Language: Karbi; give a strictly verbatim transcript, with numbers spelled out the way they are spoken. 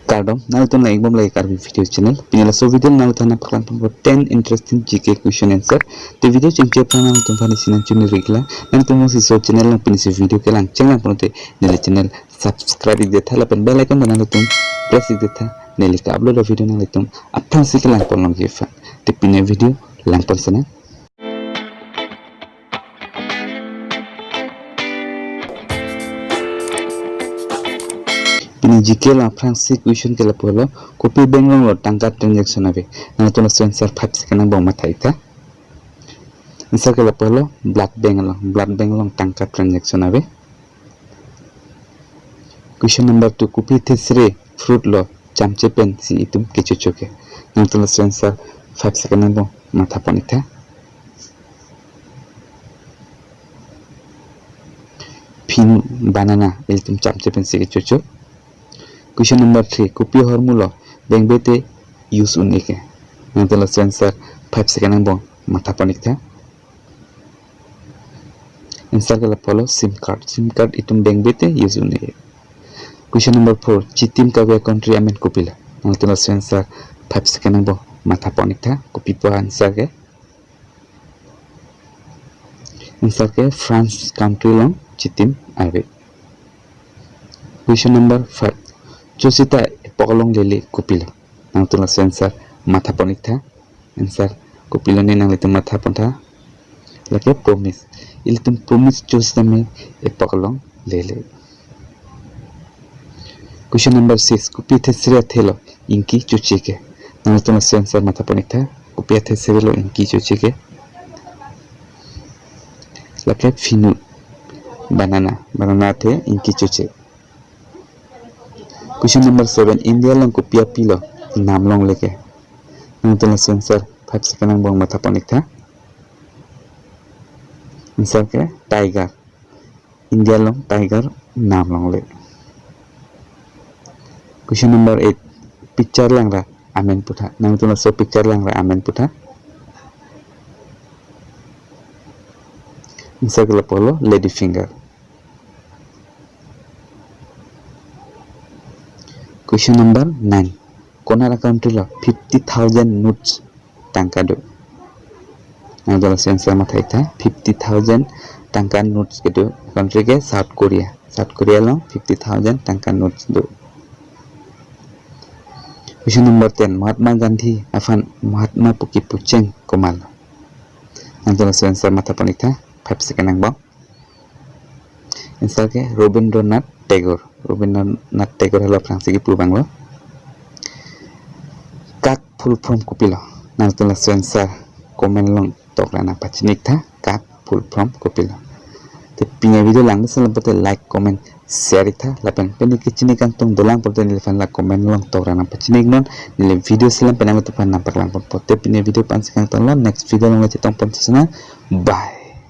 Kardom, nanglitum lang-ikbom lagi Karbi Video Channel. Pini laso video nanglitum aphan nangpaklang ponpo ten interesting G K question answer. Te video chengche aphrang nanglitum aphan isi nangchini rikla. Nanglitum si laso channel along pini si video kelang chenglang pulote neli channel subscribe ik detha lapen bell icon ta nanglitum press ik detha. Neli ke-upload a-video nanglitum aphrangsi kelang pon longji aphan. Te pini video lang pon sena. Pini G K along aphrangsi question ke lapu helo, kopi bank along lo tangka transaction ave? Nanglitum laso answer five second angbong matha ik tha. Answer ke lapu helo, blood bank along, blood bank along tangka transaction ave. Question number two, kopi thesere fruit lo chamche pensi itum kechocho ke? Nanglitum laso answer five second angbong matha pon ik tha. Phin banana, ilitum chamche pensi kechocho. Question number three, kopi ahormu lo bank bete use un-e ke? Nanglitum laso answer five second angbong matha pon ik tha. Answer ke lapu helo SIM card. SIM card itum bank bete use un-e. Question number four, chitim kave a-country amen kopilo? Nanglitum laso answer five second angbong matha pon ik tha. Kopi pu answer ke? Answer ke France country along chitim ave. Question number five, chosita epok along lele kopilo? Nanglitum laso answer matha pon ik tha. Answer kopilo ne nanglitum matha pon tha. Lake promise. Ilitum promise chositame epok along lele. Question number six, kopi thesere athe lo ingki choche ke? Nanglitum laso answer matha pon ik tha. Kopi athesere lo ingki choche ke? Lake phinu, banana, banana athe ingki choche. Question number seven, India along kopi api lo nam longle ke? Nanglitum laso answer five second angbong matha pon ik tha. Answer ke tiger. India along tiger nam longle. Question number eight, picture langra amen pu tha. Nanglitum laso picture langra amen pu tha. Answer ke lapu helo lady finger. Question number nine, konat a-country lo fifty thousand notes tangka do? Nanglitum laso answer matha ik tha. Fifty thousand tangka notes kedo country ke South Korea. South Korea along fifty thousand tangka notes do. Question number ten, Mahatma Gandhi aphan Mahatma pu kipu cheng komatlo? Nanglitum laso answer matha pon ik tha. Five second angbong. Answer ke Rabindranath Tagore. Rabindranath Tagore helo aphrangsi kipu abang lo. Kak full form kopilo? Nanglitum laso answer comment along tokra nangpachini ik tha. Kak full form kopilo? Te pini video lang mesen lapote like, comment, share ik tha. Lapen pini kechini kangtung dolang pulote neliphan la comment along tokra nangpachini ik non. Neli video selam pen nanglitum aphan nangpaklang ponpo. Te pini video pu ansi kangtung lo, next video along le chetong pon sena. Bye.